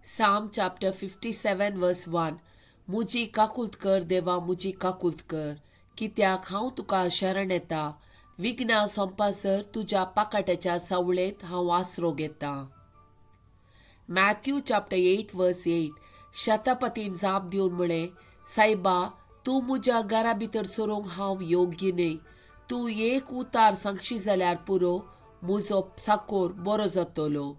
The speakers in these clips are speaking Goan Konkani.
Psalm chapter 57 verse 1. मुजी काकुल्त कर देवा, मुजी काकुल्त कर, कित्याक हांव तुका शरण येता. विघ्नां सोंपासर तुज्या पाकाट्याच्या सावळेंत हांव आसरो घेतां. Matthew chapter 8 verse 8. शतपतीन जाप दिवन म्हळें, सायबा, तूं म्हज्या घरा भितर सरूंक हांव योग्य न्हय. तूं एक उतार सांगशी जाल्यार पुरो, म्हजो साकोर बरो जातलो.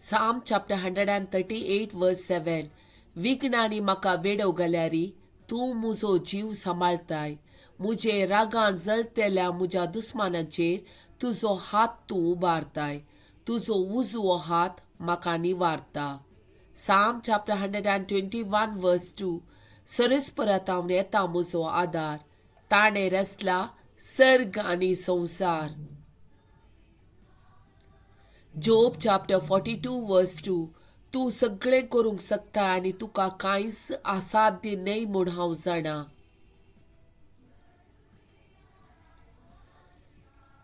Psalm chapter 138 verse 7. विघ्नांनी म्हाका वेडो घाल्यारी तूं म्हजो जीव सांबाळताय. म्हजे रागान जळतेल्या म्हज्या दुस्मानाचेर तुजो हात तूं उबारताय. तुजो उजवो हात म्हाका निवारता. Psalm chapter 121 verse 2. सरस्परातावन येता म्हजो आदार, ताणें रचला सर्ग आनी संवसार. Job chapter 42 verse 2. तूं सगळें करूंक शकता आनी तुका कांयच असाध्य न्हय म्हूण हांव जाणा.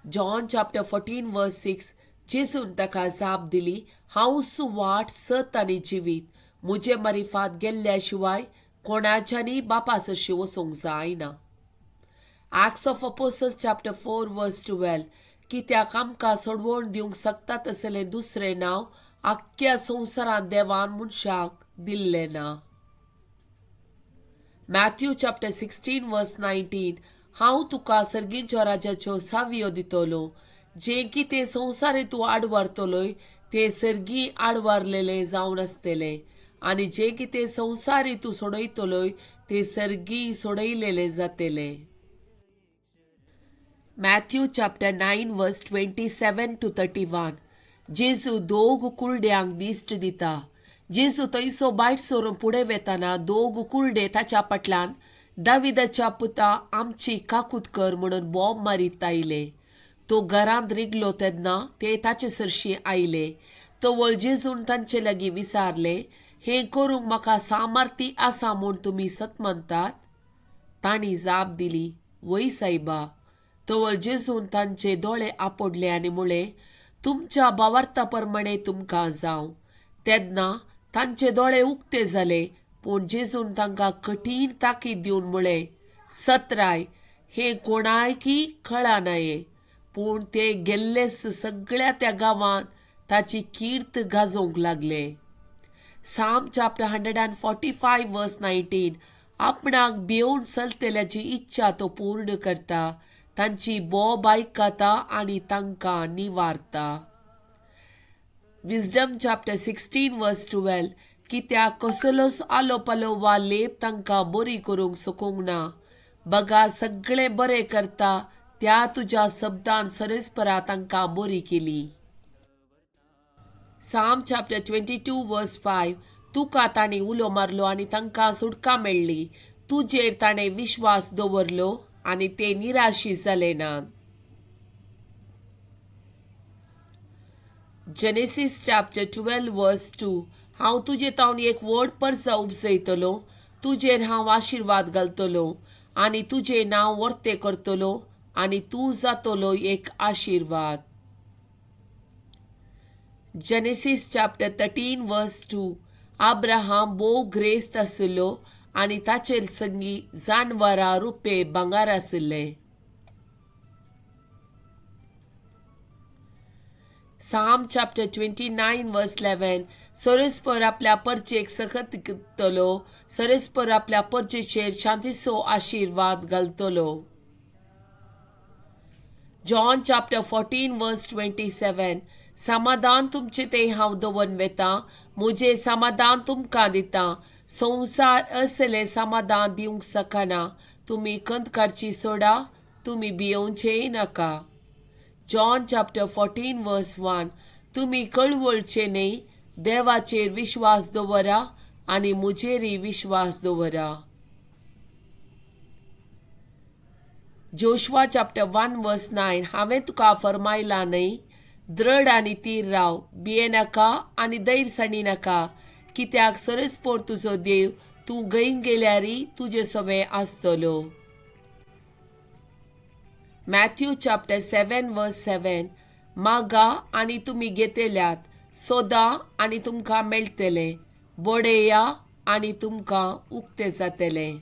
John chapter 14 verse 6. जेजून ताका जाप दिली, हांवच वाट, सत आनी जिवीत. म्हजे मारिफात गेल्ल्या शिवाय कोणाच्यानी बापा सरशी वचूंक जायना. Acts of Apostle chapter 4 verse 12. कित्याक आमकां सोडवण दिवंक शकता तसलें दुसरें नांव आख्ख्या संवसारांत देवान मनशाक दिल्लें ना. Matthew chapter 16 verse 19. हांव तुका सर्गींच्या राजाच्यो सावयो दितलो. जें कितें संवसारे तूं आडवारतलोय तें सर्गी आडवारलेलें जावन आसतलें, आनी जें कितें संवसारी तूं सोडयतलोय तें सर्गी सोडयलेलें जातलें. Matthew chapter 9 verse 27 to 31. जेजू दोग कुरड्यांक दिश्ट दिता. जेजू थंयसो भायर सरून फुडें वेतना दोग कुरडे ताच्या फाटल्यान, दाविदाच्या पुता, आमची काकूत कर म्हणून बोब मारीत आयले. तो घरांत रिगलो तेन्ना ते ताचे सरशी आयले. तवळ जेजून तांचे लागीं विचारलें, हें करूंक म्हाका सामर्थ्य आसा म्हूण तुमी सत मानतात? तांणी जाप दिली, वय सायबा. तवळ जेजून तांचे दोळे आपडले आनी म्हळें, तुमच्या भावार्था प्रमाणे तुमकां जावं. तेन्ना तांचे दोळे उक्ते जाले. पूण जेजून तांकां कठीण ताकीद दिवन म्हळें, सत्राय, हें कोणायकी कळनाये. पूण ते गेल्लेच सगळ्या त्या गांवांत ताची कीर्त गाजोवंक लागले. Psalm chapter 145 verse 19. आपणाक भियोवन चलतल्याची इच्छा तो पूर्ण करता. तांची बोब आयकता आनी तांकां निवारता. Wisdom chapter 16 verse 12. कित्याक कसलोच आलो पालो वा लेप तांकां बरी करूंक शकूंक ना. बगा सगळें बरें करता त्या तुज्या शब्दान सरस्परा तांकां बरी केली. Psalm chapter 22 verse 5. तुका तांणी उलो मारलो आनी तांकां सुटका मेळ्ळी. तुजेर ताणें विश्वास दवरलो आनी ते निराशी जाले ना. Genesis chapter 12 verse 2. हांव तुजे तावन एक व्हड परजा उपजयतलो. तुजेर हांव आशिर्वाद घालतलो आनी तुजें नांव वर्तें करतलो आनी तूं जातलो एक आशिर्वाद. Genesis chapter 13 verse 2. Abraham भोव ग्रेस्त आशिल्लो आनी ताचे संगी जानवरां, रुपे, भांगर आशिल्ले. Psalm chapter 29 verse 11. सरस्पर आपल्या परचेक सखत दितलो. सरस्पर आपल्या परचेचेर शांतीचो आशिर्वाद घालतलो. John chapter 14 verse 27. समाधान तुमचे ते हांव दवरून वेता, म्हजें समाधान तुमकां दिता. संवसार असलें समाधान दिवंक शकना. तुमी खंत काडची सोडा, तुमी भियोवचेय नाका. John chapter 14 verse 1. तुमी कळवळचे न्हय. देवाचेर विश्वास दवरा आनी म्हजेरय विश्वास दवरा. Joshua chapter 1 verse 9. हांवें तुका फरमायला न्हय, द्रड आनी तीर राव, भिये नाका आनी धैर्य सांडी नाका, कित्याक सरस्पोर तुजो देव तूं गंय गेल्यारय तुजे सवें आसतलो. Matthew chapter 7 verse 7. मागा आनी तुमी घेतल्यात, सोदा आनी तुमकां मेळटलें, बडया आनी तुमकां उक्तें जातलें.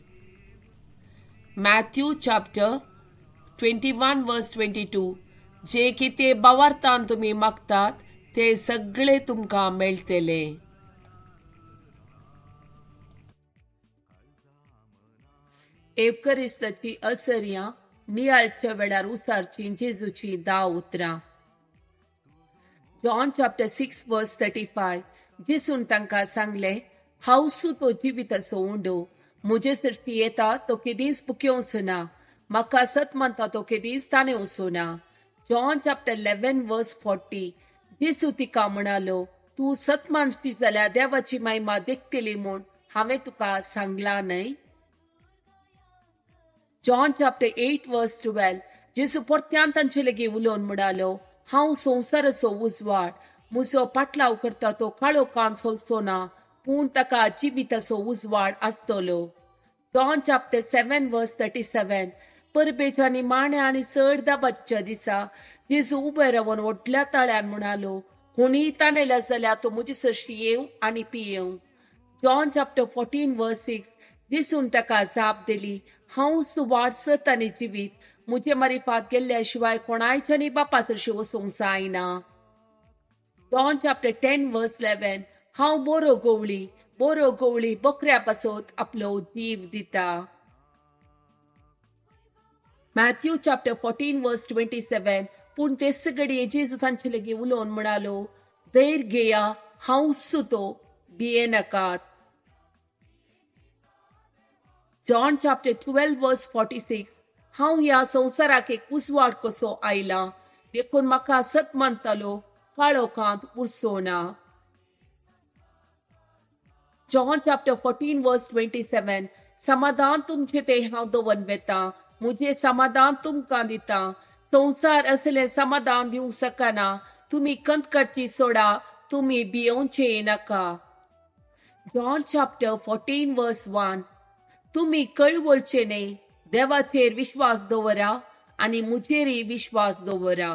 Matthew chapter 21 verse 22. जे कितें बावार्थान तुमी मागतात ते सगळे तुमकां मेळटलें. एवकरिस्ताची असर्यां नियाळच्या वेळार उसारचीं जेजूचीं 10 उतरां. John chapter 6 verse 35. जेजून तांकां सांगलें, हांव तो जिविताचो उंडो, म्हजे सरशी येता तो केदींच भुकेवचो ना, म्हाका सत मानता तो केदींच ताणेवचो ना. John chapter 11 verse 40. जेजू तिका म्हणालो, तूं सत मानशी जाल्यार देवाची महिमा देखतली म्हूण हांवें तुका सांगलां न्हय. John chapter 8 verse 12. जेजू परत्यान तांचे लागीं उलोवन म्हणालो, हांव संवसाराचो उजवाड, म्हजो पाटलाव करता तो काळोखान चलचो ना, पूण ताका जिविताचो उजवाड आसतलो. John chapter 7 verse 37. परबेच्या निमाण्या आनी चड दाबाच्या दिसा जेजू उबे रावन व्हडल्या ताळ्यान म्हणालो, कोणीय ताणेल्या जाल्यार तो म्हजे सरशी येवं आनी पियेवं. John chapter 14 verse 6. जेजून ताका जाप दिली, हांव वाट सत आनी जिवीत, म्हजे मारिफात गेल्ल्या शिवाय कोणायच्यानी बापा सरशी वचूंक जायना. John chapter 10 verse 11. हांव बरो गवळी, बरो गवळी बकऱ्या पासत आपलो जीव दिता. Matthew chapter 14 verse 27. पूण तेच घडये जेजू तांचे लागीं उलोवन म्हणालो, धैर्य घेया, हांव सुतो, भियेनाकात. John chapter 12 verse 46. हांव ह्या संवसाराक एक उजवाड कसो आयला, देखून म्हाका सत मानतालो काळोखांत उरचो ना. John chapter 14 verse 27. समाधान तुमचें तें हांव दवरून वेता, म्हजें समाधान तुमकां दिता, संवसार असलें समाधान दिवंक शकना, तुमी कंत काडची सोडा, तुमी भियोवचें नाका. John chapter 14 verse 1. तुमी कळवळचे न्हय, देवाचेर विश्वास दवरा आनी म्हजेरय विश्वास दवरा.